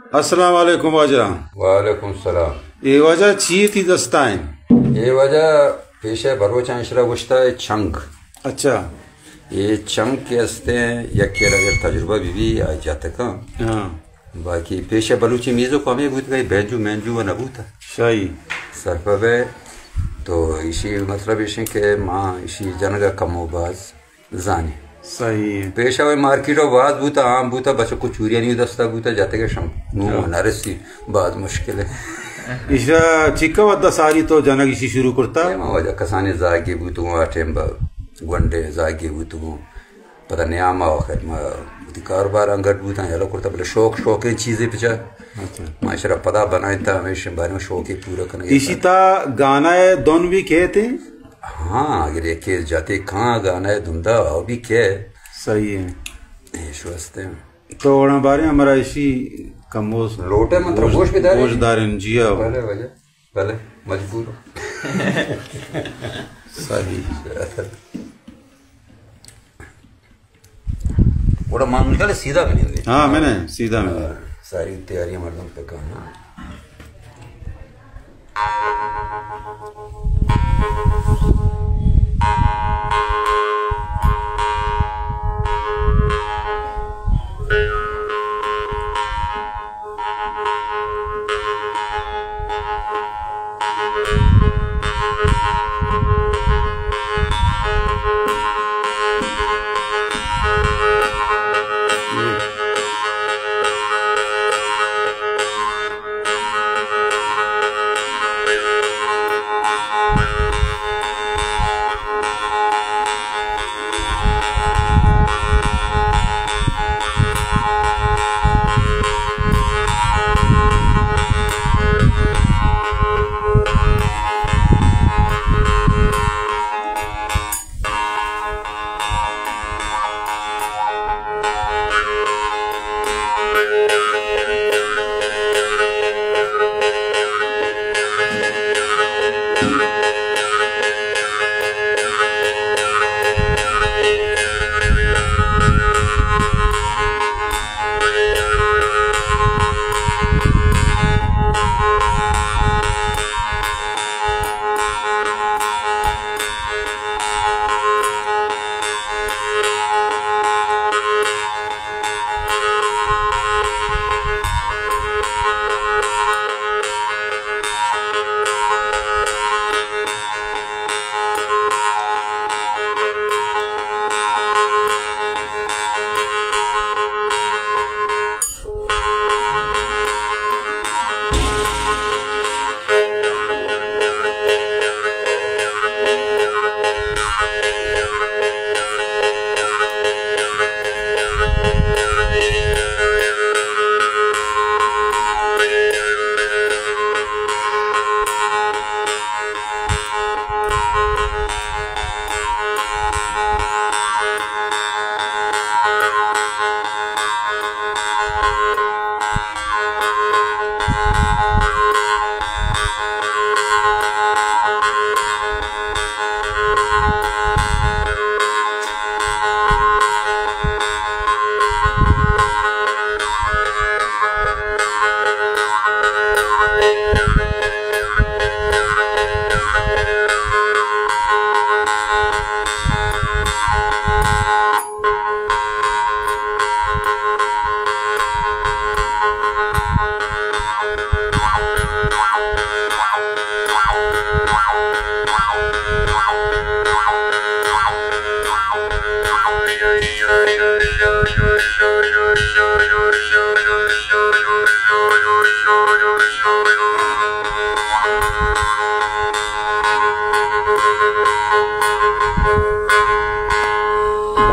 السلام علیکم واجہ۔ وعلیکم السلام۔ اے واجہ چی تئی دستا ایں؟ اے واجہ پیشے بلوچاں اشرا گوشتا اے چنگ۔ اچھا۔ اے چنگ کہ استیں، یکے را اگر تجربہ بی بی، آ جتکاں۔ ہاں۔ باقی پیشے بلوچی میوزک ہمے بوتگا، بینجو مینجو و نہ بوتا۔ شاہی۔ سرپد بے تو ایشی مطلب ایشیں کہ ما ایشی جنگا کم و باز زانی۔ صحیح ہے۔ پیشا وے مارکیٹ و باز بوتا، عام بوتا، بچکو چوریانی دستا بوتا، جاتے کہ شم نو ہاں۔ نرسی، باز مشکل ہے۔ ایشا چکا ودا ساری تو جنگ ایشی شروع کرتا؟ اے ما واجہ کسانی زاگی بوتگوں، آ ٹیم با گونڈے زاگی بوتگوں۔ پدا نیام آخر ما وتی کاروبار انگٹ بوتاں، یلو کرتا، بلے شوق، شوقیں چیزے پچا۔ اچھا۔ ما اشرا پدا بنائیں تا ہمیشہ بارے میں شوقی پورا کنگے۔ ایشی تا گانا ہے دون بھی کہتے ہیں؟ ہاں، اگر ایک جاتے کہاں گانا ہے دندا ہو بھی کہے۔ صحیح ہے۔ ایشو ہستے ہیں۔ تو اوڑاں بارے ہمارا ایشی کموس لوٹے من ترا گوش بدارے۔ گوش دارن جی ہاں۔ بلے، بلے، بلے، مجبور ہوں۔ صحیح۔ اوڑا مان مجھے سیدھا بھی نہیں دے۔ ہاں، میں نے سیدھا میں نے۔ ساری تیاری مردم پہ کہاں۔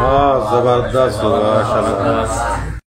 واہ، زبردست، واہ، شاباش۔